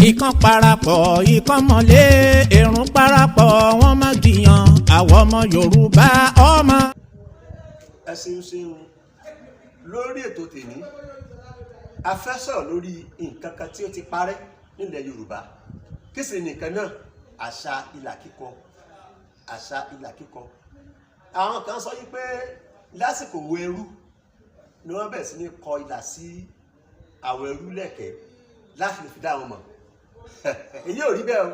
Ikán parapọ̀, ikán mọ̀lé, èrún parapọ̀, wọ́n má jiyàn. Àwọn ọmọ Yorùbá ọmọ. Ẹ ṣeun ṣeun. Lórí ètò tèmi, a fẹ́ sọ̀rọ̀ lórí nǹkan kan tí ó ti parẹ́ nílẹ̀ Yorùbá. Kí sì ni nǹkan náà? Àṣà ìlà kíkọ. Àṣà ìlà kíkọ, àwọn kan sọ yí pé lásìkò wo ẹrú ni wọ́n bẹ̀rẹ̀ sí ní kọ ìlà sí àwọn ẹrú lẹ́kẹ̀ẹ́ láti lè fi dá wọn mọ̀. Èyí ò rí bẹ́ẹ̀ o.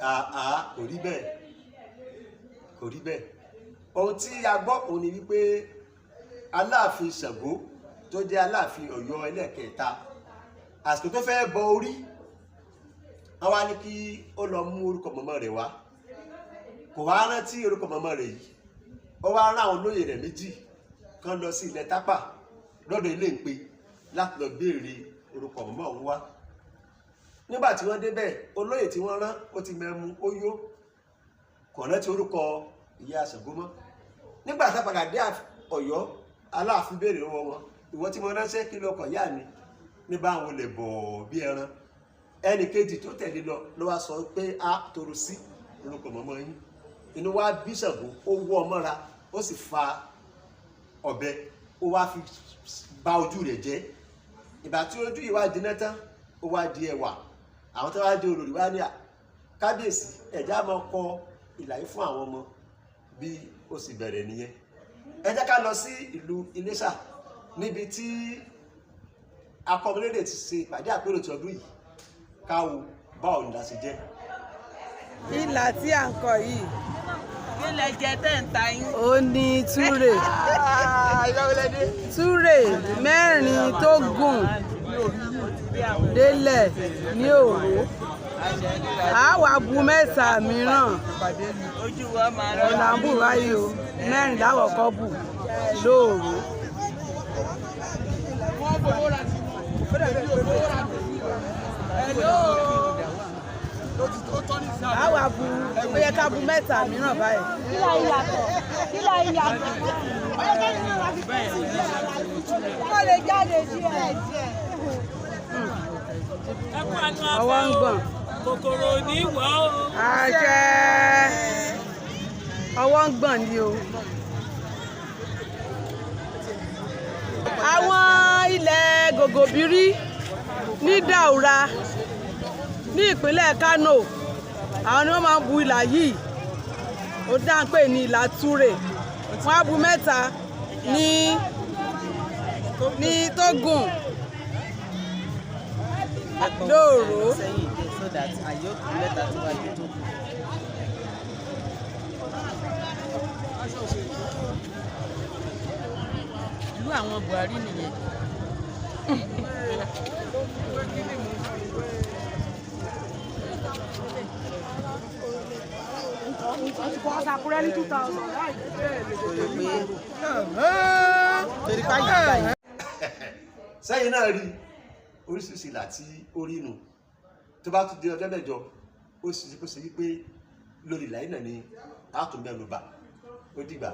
Àá, kò rí bẹ́ẹ̀, kò rí bẹ́ẹ̀. Ohun tí a gbọ́ òun ni wípé Aláàfin Ṣàngó, tó jẹ́ Aláàfin Ọ̀yọ́ ẹlẹ́ẹ̀kẹta, àsìkò tó fẹ́ bọ orí, wọ́n wá ní kí ó lọ mú orúkọ mọ̀mọ́ rẹ̀ wá. Kò wá rántí orúkọ mọ̀mọ́ rẹ̀ yìí. Ó wá rán àwọn olóyè rẹ̀ méjì kan lọ sí ilẹ̀ Tápà lọ́dọ̀ ilé ìpè láti lọ béèrè orúkọ mọ̀mọ́ òun wá. Nígbà tí wọ́n débẹ̀, olóyè tí wọ́n rán, ó ti mẹ́mu, ó yó, kò rántí orúkọ ìyá Ṣàngó mọ́. Nígbà tá a padà dé Ọ̀yọ́, Aláàfin béèrè lọ́wọ́ wọn, "Ìwọ tí mo ránṣẹ́, kí ló kọ ìyá mi?" Ní bá àwọn olè bọ̀ bí ẹran. Ẹnì kejì tó tẹ̀lé lọ ló wá sọ pé a toro sí orúkọ mọ́mọ́ yín. Inú wa bí Ṣàngó, ó wọ́ ọ mọ́ra, ó sì fa ọ̀bẹ, ó wá fi bà ojú rẹ̀ jẹ́. Ìgbà tí ojú yìí wá jiná tán, ó wá di ẹwà. Àwọn tó wá di olórí wá ní à, "Kábíyèsí, ẹ̀já máa kọ ìlà yìí fún àwọn ọmọ." Bí ó sì bẹ̀rẹ̀ nìyẹn. Ẹ jẹ́ ká lọ sí ìlú Iléṣà, níbi tí akọ́mọlédè ti ṣe ìpàdé àpérò ti ọdún yìí, káwo báwo ni la ṣe jẹ́. Ìlà tí à ń kọ yìí, Kí lẹ jẹ tẹ́ ń ta yín? Ó ní túrè túrè mẹ́rin tó gùn délẹ̀ ní òró. A wá bu mẹ́ta mìíràn. Ojú wa máa rọ́. Ọ̀nà ń bù báyìí o. Mẹ́rin láwọ̀kọ́ bù lóòró. A wá bu, ó yẹ ká bu mẹ́ta mìíràn báyìí. Kí la ìyàtọ̀? Kí la ìyàtọ̀? Kó lè jáde díẹ̀. Ọwọ́ ń gbọ̀n. Kòkòrò ní wọ́ o. Àṣẹ. Ọwọ́ ń gbọ̀n ni o. Àwọn ilẹ̀ gògòbírí ní Daura ní ìpínlẹ̀ Kano, àwọn ni wọ́n máa ń bu ìlà yìí. Ó dá ń pè ní ìlà túrè. Wọ́n á bu mẹ́ta ní tó gùn lóòró. Sẹ́yìn díẹ̀ so that àyè òkú mẹ́ta tó wájú tó kù. Ìlú àwọn Buhari nìyẹn. Torí pé àyè gbà yín. Sẹ́yìn náà rí oríṣiríṣi ìlà tí ó rí nù. Tó bá tún di ọjọ́ mẹ́jọ, ó sì kó ṣe wípé lórí ìlà yìí náà ni a tún mẹ́nu bà. Ó dìgbà.